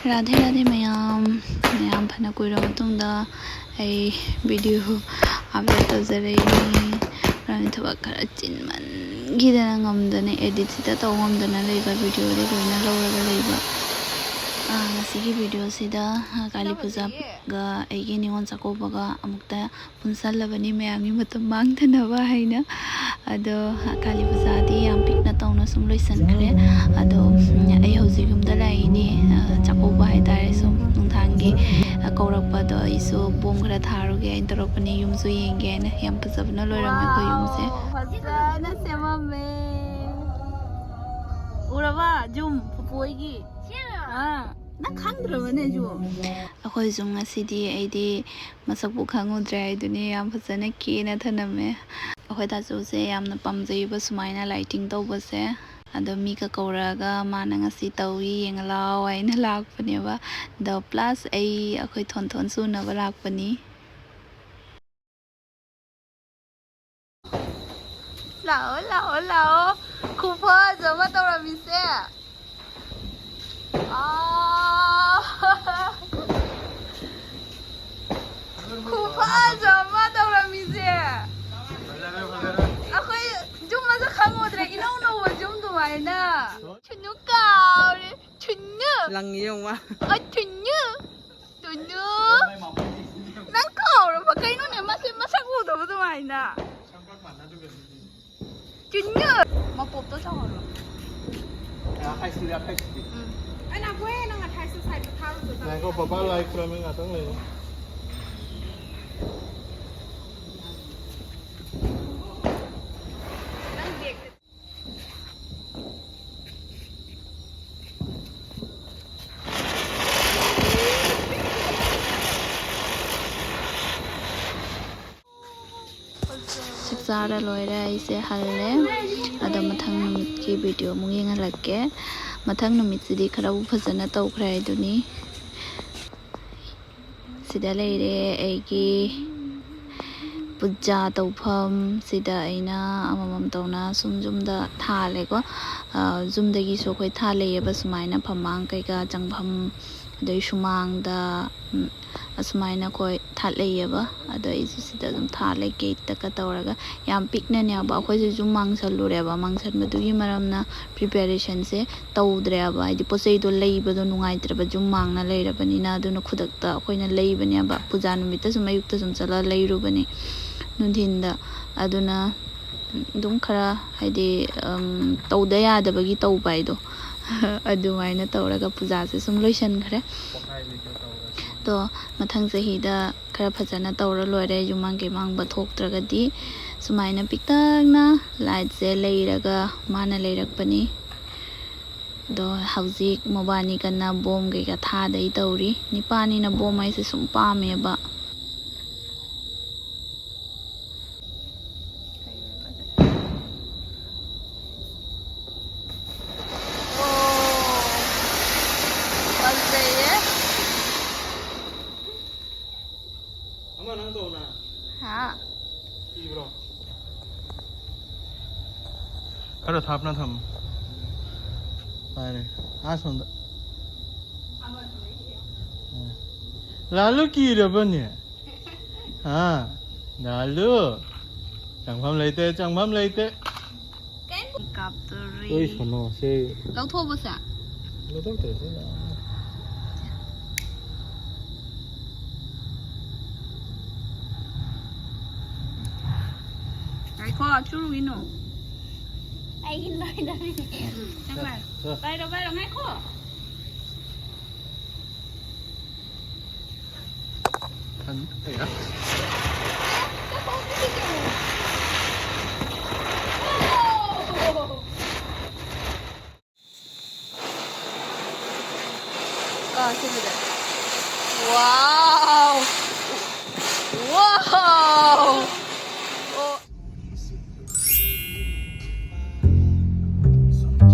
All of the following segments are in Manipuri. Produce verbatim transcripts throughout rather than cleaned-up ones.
ꯔꯥꯙꯦ ꯔꯥꯙꯦ ꯃꯌꯥꯝ꯫ ꯃꯌꯥꯝ ꯐꯅ ꯀꯨꯏꯔ ꯃꯇꯨꯡꯗ ꯑꯩ ꯚꯤꯗꯤꯑꯣ ꯑꯞꯂꯣꯗ ꯇꯧꯖꯔꯛꯏꯅꯤ꯫ ꯃꯔꯝꯗꯤ ꯊꯕꯛ ꯈꯔ ꯆꯤꯟꯃꯟꯈꯤꯗꯅ ꯉꯝꯗꯅ, ꯑꯦꯗꯤꯠꯁꯤꯗ ꯇꯧ ꯉꯝꯗꯅ ꯂꯩꯕ, ꯚꯤꯗꯤꯑꯣꯗꯤ ꯂꯣꯏꯅ ꯂꯧꯔꯒ ꯂꯩꯕ꯫ ꯑꯥ, ꯉꯁꯤꯒꯤ ꯚꯤꯗꯤꯑꯣꯁꯤꯗ, ꯑꯥ, ꯀꯥꯂꯤ ꯄꯨꯖꯥꯒ ꯑꯩꯒꯤ ꯅꯤꯉꯣꯜ ꯆꯥꯛꯀꯧꯕꯒ ꯑꯃꯨꯛꯇ ꯄꯨꯟꯁꯜꯂꯕꯅꯤ ꯃꯌꯥꯝꯒꯤ ꯃꯇꯝ ꯃꯥꯡꯗꯅꯕ ꯍꯥꯏꯅ꯫ ꯑꯗꯣ ꯀꯥꯂꯤ ꯄꯨꯖꯥꯗꯤ ꯌꯥꯝ ꯄꯤꯛꯅ ꯇꯧꯅ ꯁꯨꯝ ꯂꯣꯏꯁꯟꯈ꯭ꯔꯦ꯫ ꯑꯗꯣ, ꯎꯝ, ꯑꯩ ꯍꯧꯖꯤꯛ ꯌꯨꯝꯗ ꯂꯥꯛꯏꯅꯦ, ꯑ, ꯆꯥꯛꯀꯧꯕ ꯍꯥꯏꯇꯥꯔꯦ, ꯁꯨꯝ ꯅꯨꯡꯗꯥꯡꯒꯤ, ꯑ, ꯀꯧꯔꯛꯄ꯫ ꯑꯗꯣ ꯑꯩꯁꯨ ꯕꯣꯝ ꯈꯔ ꯊꯥꯔꯨꯒꯦ ꯍꯥꯏꯅ ꯇꯧꯔꯛꯄꯅꯦ, ꯌꯨꯝꯁꯨ ꯌꯦꯡꯒꯦ ꯍꯥꯏꯅ꯫ ꯌꯥꯝ ꯐꯖꯕꯅ ꯂꯣꯏꯔꯝꯃꯦ ꯑꯩꯈꯣꯏ ꯌꯨꯝꯁꯦ꯫ ꯋꯥꯎ, ꯐꯖꯅ ꯁꯦꯝꯃꯝꯃꯦ꯫ ꯎꯔꯕ? ꯖꯨꯝ, ꯄꯨꯄꯨ ꯍꯣꯏꯒꯤ꯫ ꯑꯥ, ꯅꯪ ꯈꯪꯗ꯭ꯔꯕꯅꯦ, ꯖꯨꯝ? ꯑꯩꯈꯣꯏ ꯖꯨꯝ ꯉꯁꯤꯗꯤ ꯑꯩꯗꯤ ꯃꯁꯛꯄꯨ ꯈꯪꯉꯨꯗ꯭ꯔꯦ ꯍꯥꯏꯗꯨꯅꯤ, ꯌꯥꯝ ꯐꯖꯅ ꯀꯦꯅ ꯊꯅꯝꯃꯦ꯫ ꯑꯩꯈꯣꯏ ꯗꯥꯆꯧꯁꯦ ꯌꯥꯝꯅ ꯄꯥꯝꯖꯩꯕ ꯁꯨꯃꯥꯏꯅ ꯂꯥꯏꯇꯤꯡ ꯇꯧꯕꯁꯦ꯫ ꯑꯗꯣ ꯃꯤꯒ ꯀꯧꯔꯛꯑꯒ ꯃꯥꯅ ꯉꯁꯤ ꯇꯧꯏ, ꯌꯦꯡꯉ ꯂꯥꯎ ꯍꯥꯏꯅ ꯂꯥꯛꯄꯅꯦꯕ꯫ ꯑꯗꯣ ꯄ꯭ꯂꯁ ꯑꯩ, ꯑꯩꯈꯣꯏ ꯊꯣꯟ ꯊꯣꯟ ꯁꯨꯅꯕ ꯂꯥꯛꯄꯅꯤ꯫ ꯂꯥꯛꯑꯣ, ꯂꯥꯛꯑꯣ, ꯂꯥꯛꯑꯣ꯫ ꯈꯨꯐꯖ ꯑꯃ ꯇꯧꯔꯝꯃꯤꯁꯦ꯫ ꯑꯥ꯫ ꯈꯨꯐꯖ ꯑꯃ ꯇꯧꯔꯝꯃꯤꯁꯦ꯫ ꯑꯩꯈꯣꯏ ꯖꯨꯝ ꯃꯁꯛ ꯈꯪꯉꯨꯗ꯭ꯔꯦ, ꯏꯅꯧ ꯅꯧꯕ ꯖꯨꯝ ꯑꯗꯨꯃꯥꯏꯅ꯫ ꯆꯨꯅꯨ ꯀꯥꯎꯔꯦ, ꯆꯨꯅꯨ꯫ ꯂꯪꯉꯤ ꯌꯦꯡꯉꯨ ꯃꯥ꯫ ꯑ, ꯆꯨꯅꯨ꯫ ꯇꯨꯅꯨ! ꯅꯪ ꯀꯥꯎꯔꯕ ꯀꯩꯅꯣꯅꯦ? ꯃꯁꯤ ꯃꯁꯛ ꯎꯗꯕ ꯑꯗꯨꯃꯥꯏꯅ꯫ ꯇꯨꯅꯨ! ꯃꯄꯣꯞꯇꯣ ꯆꯥꯎꯍꯜꯂꯣ꯫ ꯑꯩꯅ ꯑꯩꯈꯣꯏ ꯅꯪ ꯉꯁꯥꯏꯁꯨ ꯁꯥꯏꯗ ꯊꯥꯔꯨꯕꯗꯣ ꯉꯥꯏꯈꯣ, ꯕꯕꯥ ꯂꯥꯏ ꯈꯨꯔꯝꯃꯤ, ꯉꯥꯛꯇꯪ ꯂꯩꯌꯣ꯫ ꯅꯪ ꯕꯦꯒꯇ ꯆꯥꯛ ꯆꯥꯔ ꯂꯣꯏꯔꯦ, ꯑꯩꯁꯦ ꯍꯜꯂꯦ꯫ ꯑꯗꯣ ꯃꯊꯪ ꯅꯨꯃꯤꯠꯀꯤ ꯚꯤꯗꯤꯑꯣ ꯑꯃꯨꯛ ꯌꯦꯡꯍꯜꯂꯛꯀꯦ꯫ ꯃꯊꯪ ꯅꯨꯃꯤꯠꯁꯤꯗꯤ ꯈꯔꯕꯨ ꯐꯖꯅ ꯇꯧꯈ꯭ꯔꯦ ꯍꯥꯏꯗꯨꯅꯤ꯫ ꯁꯤꯗ ꯂꯩꯔꯦ ꯑꯩꯒꯤ ꯄꯨꯖꯥ ꯇꯧꯐꯝ꯫ ꯁꯤꯗ ꯑꯩꯅ ꯑꯃꯃꯝ ꯇꯧꯅ ꯁꯨꯝ ꯌꯨꯝꯗ ꯊꯥꯜꯂꯦꯀꯣ꯫ ꯑ, ꯌꯨꯝꯗꯒꯤꯁꯨ ꯑꯩꯈꯣꯏ ꯊꯥꯜꯂꯛꯑꯦꯕ ꯁꯨꯃꯥꯏꯅ ꯐꯝꯃꯥꯡ ꯀꯩꯀꯥ ꯆꯪꯐꯝ ꯑꯗꯩ ꯁꯨꯃꯥꯡꯗ, ꯎꯝ, ꯑꯁꯨꯃꯥꯏꯅ ꯑꯩꯈꯣꯏ ꯊꯥꯠꯂꯩꯌꯦꯕ꯫ ꯑꯗꯣ ꯑꯩꯁꯨ ꯁꯤꯗ ꯑꯗꯨꯝ ꯊꯥꯠꯂꯦ, ꯒꯦꯠꯇꯒ ꯇꯧꯔꯒ꯫ ꯌꯥꯝ ꯄꯤꯛꯅꯅꯦꯕ, ꯑꯩꯈꯣꯏꯁꯨ ꯌꯨꯝ ꯃꯥꯡꯁꯜꯂꯨꯔꯦꯕ꯫ ꯃꯥꯡꯁꯟꯕꯗꯨꯒꯤ ꯃꯔꯝꯅ ꯄ꯭ꯔꯤꯄꯦꯔꯦꯁꯟꯁꯦ ꯇꯧꯗ꯭ꯔꯦꯕ, ꯍꯥꯏꯗꯤ ꯄꯣꯠ ꯆꯩꯗꯣ ꯂꯩꯕꯗꯣ ꯅꯨꯡꯉꯥꯏꯇ꯭ꯔꯕ, ꯌꯨꯝ ꯃꯥꯡꯅ ꯂꯩꯔꯕꯅꯤꯅ꯫ ꯑꯗꯨꯅ ꯈꯨꯗꯛꯇ ꯑꯩꯈꯣꯏꯅ ꯂꯩꯕꯅꯦꯕ꯫ ꯄꯨꯖꯥ ꯅꯨꯃꯤꯠꯇ ꯁꯨꯝ ꯑꯌꯨꯛꯇ ꯁꯨꯝ ꯆꯠꯂ ꯂꯩꯔꯨꯕꯅꯦ ꯅꯨꯡꯊꯤꯟꯗ꯫ ꯑꯗꯨꯅ ꯑꯗꯨꯝ ꯈꯔ, ꯍꯥꯏꯗꯤ, ꯎꯝ, ꯇꯧꯗ ꯌꯥꯗꯕꯒꯤ ꯇꯧꯕ ꯍꯥꯏꯗꯣ ꯑꯗꯨꯃꯥꯏꯅ ꯇꯧꯔꯒ ꯄꯨꯖꯥꯁꯦ ꯁꯨꯝ ꯂꯣꯏꯁꯤꯟꯈ꯭ꯔꯦ꯫ ꯑꯗꯣ ꯃꯊꯪ ꯆꯍꯤꯗ ꯈꯔ ꯐꯖꯅ ꯇꯧꯔ ꯂꯣꯏꯔꯦ, ꯌꯨꯝꯃꯥꯡ ꯀꯩꯃꯥꯡꯕ ꯊꯣꯛꯇ꯭ꯔꯒꯗꯤ꯫ ꯁꯨꯃꯥꯏꯅ ꯄꯤꯛꯇꯛꯅ ꯂꯥꯏꯠꯁꯦ ꯂꯩꯔꯒ ꯃꯥꯅ ꯂꯩꯔꯛꯄꯅꯤ꯫ ꯑꯗꯣ ꯍꯧꯖꯤꯛ ꯃꯕꯥꯅꯤ ꯀꯟꯅ ꯕꯣꯝ ꯀꯩꯀꯥ ꯊꯥꯗꯩ ꯇꯧꯔꯤ꯫ ꯅꯤꯄꯥꯅꯤꯅ ꯕꯣꯝ ꯍꯥꯏꯁꯦ ꯁꯨꯝ ꯄꯥꯝꯃꯦꯕ꯫ ꯑꯃ ꯅꯪ ꯇꯧꯅ꯫ ꯍꯥ? ꯏꯕ꯭ꯔꯣ? ꯈꯔ ꯊꯥꯞꯅ ꯊꯝꯃꯨ꯫ ꯐꯔꯦ꯫ ꯑꯥ ꯁꯣꯝꯗ꯫ ꯂꯥꯂꯨ ꯀꯤꯔꯕꯅꯦ? ꯍꯥ? ꯂꯥꯂꯨ? ꯆꯪꯐꯝ ꯂꯩꯇꯦ, ꯆꯪꯐꯝ ꯂꯩꯇꯦ꯫ ꯀꯥꯞꯇꯣꯔꯤ꯫ ꯑꯩ ꯁꯣꯅꯣ ꯁꯦ꯫ ꯂꯧꯊꯣꯛꯑꯕꯣ ꯁꯦ? ꯂꯧꯊꯣꯛꯇ꯭ꯔꯁꯨ ꯌꯥꯔꯦ꯫ ꯉꯥꯏꯈꯣ, ꯆꯨꯔꯨꯒꯤꯅꯣ꯫ ꯑꯩꯒꯤ ꯅꯣꯏꯗꯧꯔꯤꯅꯦ꯫ ꯅꯪ ꯄꯥꯏꯔꯣ꯫ ꯄꯥꯏꯔꯣ, ꯄꯥꯏꯔꯣ, ꯉꯥꯏꯈꯣ꯫ ꯊꯟ-, ꯑꯌꯥ꯫ ꯀꯥ ꯁꯤꯕꯗ꯫ ꯋꯥꯎ! ꯋꯥꯎ! ꯑꯣ꯫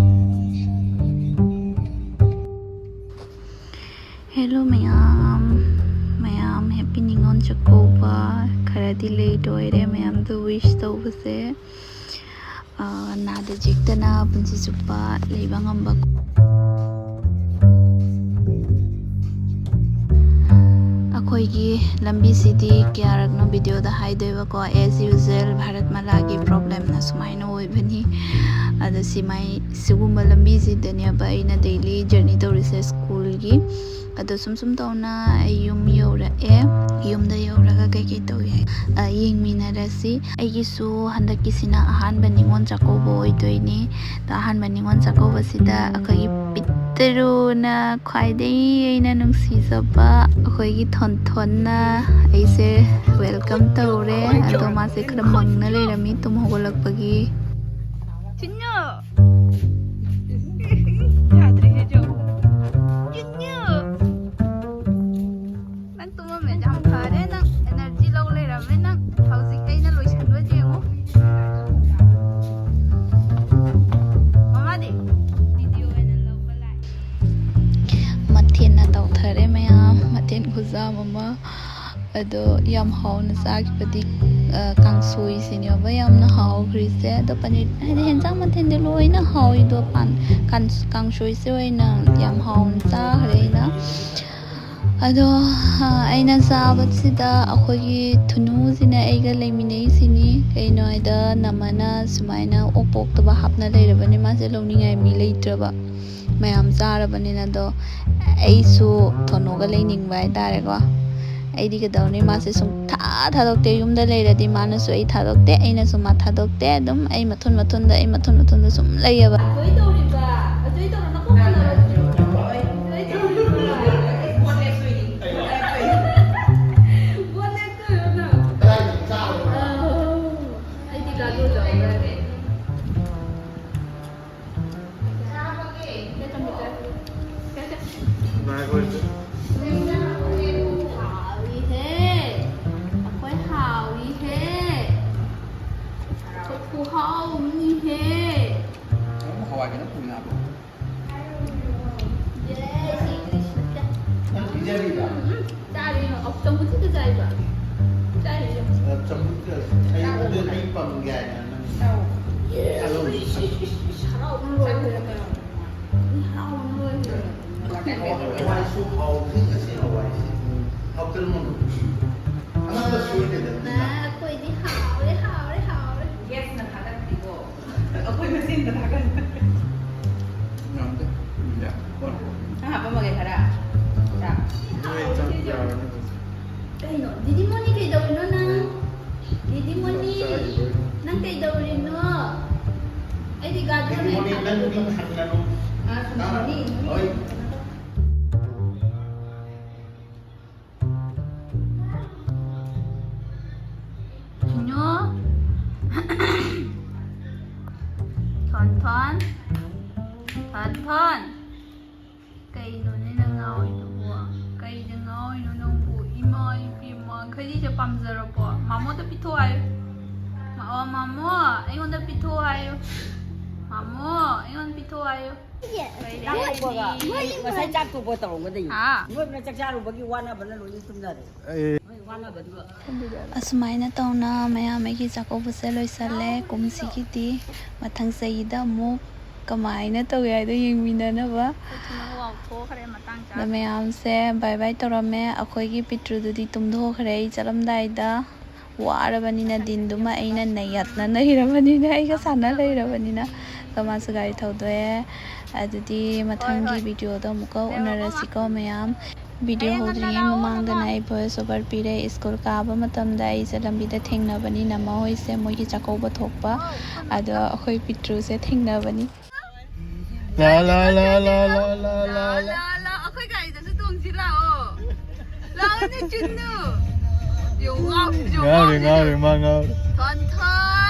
ꯍꯦꯂꯣ ꯃꯌꯥꯝ, ꯃꯌꯥꯝ ꯍꯦꯄꯤ ꯅꯤꯉꯣꯜ ꯆꯥꯛꯀꯧꯕ꯫ ꯈꯔꯗꯤ ꯂꯦꯠ ꯑꯣꯏꯔꯦ ꯃꯌꯥꯝꯗꯨ ꯋꯤꯁ ꯇꯧꯕꯁꯦ꯫ ꯑ, ꯅꯥꯗ ꯌꯦꯛꯇꯅ ꯄꯨꯟꯁꯤ ꯆꯨꯞꯄ ꯂꯩꯕ ꯉꯝꯕ꯫ ꯑꯩꯈꯣꯏꯒꯤ ꯂꯝꯕꯤꯁꯤꯗꯤ ꯀꯌꯥꯔꯛꯅꯣ ꯚꯤꯗꯤꯑꯣꯗ ꯍꯥꯏꯗꯣꯏꯕꯀꯣ, as usual ꯚꯥꯔꯠ ꯃꯂꯥꯒꯤ ꯄ꯭ꯔꯣꯕ꯭ꯂꯦꯝꯅ ꯁꯨꯃꯥꯏꯅ ꯑꯣꯏꯕꯅꯤ꯫ ꯑꯗꯣ ꯁꯤꯃꯥꯏ ꯁꯤꯒꯨꯝꯕ ꯂꯝꯕꯤꯁꯤꯗꯅꯦꯕ ꯑꯩꯅ ꯗꯦꯂꯤ ꯖꯔꯅꯤ ꯇꯧꯔꯤꯁꯦ ꯁ꯭ꯀꯨꯜꯒꯤ꯫ ꯑꯗꯣ ꯁꯨꯝ ꯁꯨꯝ ꯇꯧꯅ ꯑꯩ ꯌꯨꯝ ꯌꯧꯔꯛꯑꯦ꯫ ꯌꯨꯝꯗ ꯌꯧꯔꯒ ꯀꯩꯀꯩ ꯇꯧꯏ ꯍꯥꯏ, ꯑ, ꯌꯦꯡꯃꯤꯟꯅꯔꯁꯤ꯫ ꯑꯩꯒꯤꯁꯨ ꯍꯟꯗꯛꯀꯤꯁꯤꯅ ꯑꯍꯥꯟꯕ ꯅꯤꯉꯣꯜ ꯆꯥꯛꯀꯧꯕ ꯑꯣꯏꯗꯣꯏꯅꯤ꯫ ꯑꯗꯣ ꯑꯍꯥꯟꯕ ꯅꯤꯉꯣꯜ ꯆꯥꯛꯀꯧꯕꯁꯤꯗ ꯑꯩꯈꯣꯏꯒꯤ ꯄꯤꯛꯇꯔꯨꯅ ꯈ꯭ꯋꯥꯏꯗꯒꯤ ꯑꯩꯅ ꯅꯨꯡꯁꯤꯖꯕ ꯑꯩꯈꯣꯏꯒꯤ ꯊꯣꯟꯊꯣꯟꯅ ꯑꯩꯁꯦ ꯋꯦꯜꯀꯝ ꯇꯧꯔꯦ꯫ ꯑꯗꯣ ꯃꯥꯁꯦ ꯈꯔ ꯃꯪꯅ ꯂꯩꯔꯝꯃꯤ ꯇꯨꯝ ꯍꯧꯒꯠꯂꯛꯄꯒꯤ꯫ ꯆꯤꯟꯅꯨ! ꯌꯥꯗ꯭ꯔꯦꯍꯦ, ꯖꯣ꯫ ꯆꯤꯟꯅꯨ! ꯅꯪ ꯇꯨꯝꯃꯝꯃꯦ, ꯌꯥꯝ ꯐꯔꯦ꯫ ꯅꯪ ꯑꯦꯅꯔꯖꯤ ꯂꯧ ꯂꯩꯔꯝꯃꯦ꯫ ꯅꯪ ꯍꯧꯖꯤꯛ ꯑꯩꯅ ꯂꯣꯏꯁꯟꯕ ꯌꯦꯡꯉꯨ꯫ ꯃꯃꯥꯗꯤ? ꯃꯊꯦꯜꯅ ꯇꯧꯊꯔꯦ ꯃꯌꯥꯝ, ꯃꯊꯦꯜ ꯈꯨꯖꯥꯝ ꯑꯃ꯫ ꯑꯗꯣ ꯌꯥꯝ ꯍꯥꯎꯅ ꯆꯥꯈꯤꯕꯗꯤ, ꯑ, ꯀꯥꯡꯁꯣꯏꯁꯤꯅꯦꯕ ꯌꯥꯝꯅ ꯍꯥꯎꯈ꯭ꯔꯤꯁꯦ꯫ ꯑꯗꯣ ꯄꯅꯤꯔ, ꯍꯥꯏꯗꯤ ꯍꯦꯟꯖꯥꯡ ꯃꯊꯦꯜꯗꯤ ꯂꯣꯏꯅ ꯍꯥꯎꯏꯗꯣ, ꯄꯥꯟ-, ꯀꯥꯟ-, ꯀꯥꯡꯁꯣꯏꯁꯦ ꯑꯣꯏꯅ ꯌꯥꯝ ꯍꯥꯎꯅ ꯆꯥꯈ꯭ꯔꯦ ꯑꯩꯅ꯫ ꯑꯗꯣ, ꯑ, ꯑꯩꯅ ꯆꯥꯕꯁꯤꯗ ꯑꯩꯈꯣꯏꯒꯤ ꯊꯨꯅꯨꯁꯤꯅ ꯑꯩꯒ ꯂꯩꯃꯤꯟꯅꯩꯁꯤꯅꯤ꯫ ꯀꯩꯅꯣ ꯍꯥꯏꯗ ꯅꯝꯃꯅ ꯁꯨꯃꯥꯏꯅ ꯑꯣꯛ ꯄꯣꯛꯇꯕ ꯍꯥꯞꯅ ꯂꯩꯔꯕꯅꯤ, ꯃꯥꯁꯦ ꯂꯧꯅꯤꯡꯉꯥꯏ ꯃꯤ ꯂꯩꯇ꯭ꯔꯕ꯫ ꯃꯌꯥꯝ ꯆꯥꯔꯕꯅꯤꯅ꯫ ꯑꯗꯣ ꯑꯩꯁꯨ ꯊꯣꯅꯣꯒ ꯂꯩꯅꯤꯡꯕ ꯍꯥꯏꯇꯥꯔꯦꯀꯣ꯫ ꯑꯩꯗꯤ ꯀꯩꯗꯧꯅꯤ, ꯃꯥꯁꯦ ꯁꯨꯝ ꯊꯥ ꯊꯥꯗꯣꯛꯇꯦ꯫ ꯌꯨꯝꯗ ꯂꯩꯔꯗꯤ ꯃꯥꯅꯁꯨ ꯑꯩ ꯊꯥꯗꯣꯛꯇꯦ, ꯑꯩꯅꯁꯨ ꯃꯥ ꯊꯥꯗꯣꯛꯇꯦ꯫ ꯑꯗꯨꯝ ꯑꯩ ꯃꯊꯨꯟ ꯃꯊꯨꯟꯗ, ꯑꯩ ꯃꯊꯨꯟ ꯃꯊꯨꯟꯗ ꯁꯨꯝ ꯂꯩꯌꯦꯕ꯫ ꯑꯖꯣꯏ ꯇꯧꯔꯤꯕ, ꯑꯖꯣꯏ ꯇꯧꯔꯣ, ꯅꯀꯣꯛ ꯀꯥꯟꯅꯔꯣꯏ꯫ ꯑꯖꯣꯏ ꯇꯧꯔꯤꯕ꯫ ꯕꯣꯠ ꯂꯦꯞꯇꯣꯏꯅꯤ꯫ ꯕꯣꯠ ꯂꯦꯞꯇꯣꯏꯔꯣ ꯅꯪ? ꯑꯩꯗꯤ ꯀꯥꯖꯨ ꯆꯥꯎꯈ꯭ꯔꯦ꯫ ꯍꯥꯎꯏꯍꯦ꯫ ꯑꯩꯈꯣꯏ ꯍꯥꯎꯏꯍꯦ꯫ ꯑꯩꯈꯣꯏ ꯈꯨꯍꯥꯎ ꯑꯃꯅꯤꯍꯦ꯫ ꯍꯋꯥꯏ ꯈꯤꯇꯪ ꯄꯨꯏꯅ ꯍꯥꯞꯄꯣ꯫ ꯖꯦ ꯁ꯭ꯔꯤ ꯀ꯭ꯔꯤꯁꯅ꯫ ꯅꯪ ꯄꯤꯖꯔꯤꯕ? ꯎꯝ, ꯎꯝ꯫ ꯆꯥꯔꯤ, ꯆꯝꯐꯨꯠ ꯈꯛꯇ ꯆꯥꯏꯕ꯫ ꯆꯥꯔꯤ꯫ ꯑ, ꯆꯝꯐꯨꯠꯀ ꯑꯩ, ꯑꯗꯨ ꯑꯩ ꯄꯪꯒꯦ ꯍꯥꯏꯅ ꯅꯪ꯫ ꯑꯧ꯫ ꯑꯗꯨꯝ ꯏꯁ, ꯏꯁ, ꯏꯁ, ꯏꯁ, ꯍꯔꯥꯎꯕꯅ ꯂꯣꯏꯔꯦ꯫ ꯃꯤ ꯍꯔꯥꯎꯕꯅ ꯂꯣꯏꯔꯦ꯫ ꯍꯋꯥꯏꯁꯨ ꯍꯥꯎꯕꯅꯤ ꯉꯁꯤ ꯍꯋꯥꯏꯁꯦ꯫ ꯎꯝ꯫ ꯍꯥꯎꯇꯔꯝꯃꯣ? ꯑꯃꯠꯇ ꯁꯣꯏꯗꯦꯗ, ꯅꯠꯇ꯭ꯔꯥ? ꯑꯩꯈꯣꯏꯗꯤ ꯍꯥꯎꯔꯦ, ꯍꯥꯎꯔꯦ, ꯍꯥꯎꯔꯦ꯫ ꯒꯦꯁꯅ ꯊꯥꯒꯠꯄꯤꯀꯣ꯫ ꯑꯩꯈꯣꯏ ꯃꯁꯦꯟꯗ ꯊꯥꯒꯠ꯫ ꯌꯥꯝꯗꯦ꯫ ꯌꯥ꯫ ꯅꯪ ꯍꯥꯞꯄꯝꯃꯒꯦ ꯈꯔ꯫ ꯆꯥ꯫ ꯅꯣꯏ ꯆꯥꯛ ꯌꯥꯔꯅꯤ꯫ ꯀꯩꯅꯣ? ꯗꯤꯗꯤ ꯃꯣꯅꯤ ꯀꯩꯗꯧꯔꯤꯅꯣ ꯅꯪ? ꯗꯤꯗꯤ ꯃꯣꯅꯤ꯫ ꯆꯥꯛ ꯆꯥꯔꯤꯕꯣ? ꯅꯪ ꯀꯩꯗꯧꯔꯤꯅꯣ? ꯑꯩꯗꯤ ꯒꯥꯔꯗꯦꯟ ꯗꯤꯗꯤ ꯃꯣꯅꯤ, ꯅꯪ ꯃꯤ ꯈꯪꯒꯅꯨ꯫ ꯑꯥ, ꯁꯨꯝ ꯍꯥ? ꯁꯨꯝ ꯃꯤ, ꯃꯤ ꯍꯣꯏ꯫ ꯊꯤꯅꯨ꯫ ꯊꯣꯟ ꯊꯣꯟ꯫ ꯊꯣꯟ ꯊꯣꯟ꯫ ꯀꯩꯅꯣꯅꯦ ꯅꯪ ꯉꯥꯎꯔꯤꯗꯨꯕꯣ? ꯀꯩꯗ ꯉꯥꯎꯔꯤꯅꯣ ꯅꯪꯕꯨ? ꯏꯃꯥ ꯏꯄꯦꯝꯃ, ꯈꯩꯅꯤꯁꯦ ꯄꯥꯝꯖꯔꯕꯣ? ꯃꯥꯃꯣꯗ ꯄꯤꯊꯣꯛ ꯍꯥꯏꯌꯨ꯫ ꯃꯥ-, ꯑꯣ, ꯃꯥꯃꯣ, ꯑꯩꯉꯣꯟꯗ ꯄꯤꯊꯣꯛ ꯍꯥꯏꯌꯨ꯫ ꯃꯥꯃꯣ, ꯑꯩꯉꯣꯟꯗ ꯄꯤꯊꯣꯛ ꯍꯥꯏꯌꯨ꯫ ꯆꯥꯛ ꯇꯣꯛꯄꯒ, ꯉꯁꯥꯏ ꯆꯥꯛ ꯇꯣꯛꯄ ꯇꯧꯔꯝꯒꯗꯤ꯫ ꯍꯥ? ꯅꯣꯏꯅ ꯆꯥꯛ ꯆꯥꯔꯨꯕꯒꯤ ꯋꯥꯅꯕꯅ ꯂꯣꯏꯅ ꯇꯨꯝꯅꯔꯦ꯫ ꯑꯦ꯫ ꯅꯣꯏ ꯋꯥꯅꯕꯗꯨꯒ꯫ ꯑꯁꯨꯃꯥꯏꯅ ꯇꯧꯅ ꯃꯌꯥꯝ ꯑꯩꯒꯤ ꯆꯥꯛꯀꯧꯕꯁꯦ ꯂꯣꯏꯁꯜꯂꯦ꯫ ꯀꯨꯝꯁꯤꯒꯤꯗꯤ ꯃꯊꯪ ꯆꯍꯤꯗ ꯑꯃꯨꯛ ꯀꯃꯥꯏꯅ ꯇꯧꯏ ꯍꯥꯏꯗꯣ ꯌꯦꯡꯃꯤꯟꯅꯅꯕ꯫ ꯑꯩꯈꯣꯏ ꯊꯨꯅ ꯋꯥꯎꯊꯣꯛꯈ꯭ꯔꯦ ꯃꯇꯥꯡ ꯑꯗ ꯆꯥꯗꯅ꯫ ꯃꯌꯥꯝꯁꯦ ꯕꯥꯏ ꯕꯥꯏ ꯇꯧꯔꯝꯃꯦ꯫ ꯑꯩꯈꯣꯏꯒꯤ ꯄꯤꯇ꯭ꯔꯨꯗꯨꯗꯤ ꯇꯨꯝꯊꯣꯛꯈ꯭ꯔꯦ ꯑꯩ ꯆꯠꯂꯝꯗꯥꯏꯗ꯫ ꯋꯥꯔꯕꯅꯤꯅ ꯗꯤꯟꯗꯨꯃ ꯑꯩꯅ ꯅꯩꯌꯠꯅ ꯅꯩꯔꯕꯅꯤꯅ, ꯑꯩꯒ ꯁꯥꯟꯅ ꯂꯩꯔꯕꯅꯤꯅ꯫ ꯑꯗꯣ ꯃꯥꯁꯨ ꯒꯥꯔꯤ ꯊꯧꯗꯣꯛꯑꯦ꯫ ꯑꯗꯨꯗꯤ ꯃꯊꯪꯒꯤ ꯍꯣꯏ, ꯍꯣꯏ꯫ ꯚꯤꯗꯤꯑꯣꯗ ꯑꯃꯨꯛꯀ ꯂꯩꯔꯣꯀꯣ, ꯃꯥ꯫ ꯎꯅꯔꯁꯤꯀꯣ ꯃꯌꯥꯝ꯫ ꯚꯤꯗꯤꯑꯣ ꯍꯌꯦꯡ ꯉꯟꯅ ꯍꯧꯗ꯭ꯔꯤꯉꯩ ꯂꯥꯛꯑꯣ, ꯃꯃꯥꯡꯗꯅ ꯃꯃꯥ꯫ ꯑꯩ ꯚꯣꯏꯁ ꯑꯣꯚꯔ ꯄꯤꯔꯦ꯫ ꯁ꯭ꯀꯨꯜ ꯀꯥꯕ ꯃꯇꯝꯗ ꯑꯩꯁꯦ ꯂꯝꯕꯤꯗ ꯊꯦꯡꯅꯕꯅꯤ ꯅꯃꯥ ꯍꯣꯏꯁꯦ, ꯃꯣꯏꯒꯤ ꯆꯥꯛꯀꯧꯕ ꯊꯣꯛꯄ꯫ ꯑꯗꯣ ꯑꯩꯈꯣꯏ ꯄꯤꯇ꯭ꯔꯨꯁꯦ ꯊꯦꯡꯅꯕꯅꯤ꯫ ꯂꯥ, ꯂꯥ, ꯂꯥ꯫ ꯂꯥ, ꯂꯥ, ꯑꯩꯈꯣꯏ ꯒꯥꯔꯤꯗꯁꯨ ꯇꯣꯡꯁꯤ ꯂꯥꯛꯑꯣ꯫ ꯂꯥꯛꯑꯣꯅꯦ, ꯆꯨꯟꯅꯨ꯫ ꯌꯦꯡꯉꯨ, ꯉꯥꯎꯔꯤꯁꯦ ꯌꯦꯡꯉꯨ, ꯉꯥꯎꯔꯦ, ꯉꯥꯎꯔꯤꯁꯦ꯫ ꯉꯥꯎꯔꯦ, ꯃꯥ ꯉꯥꯎꯔꯦ꯫ ꯊꯣꯟ ꯊꯣꯟ꯫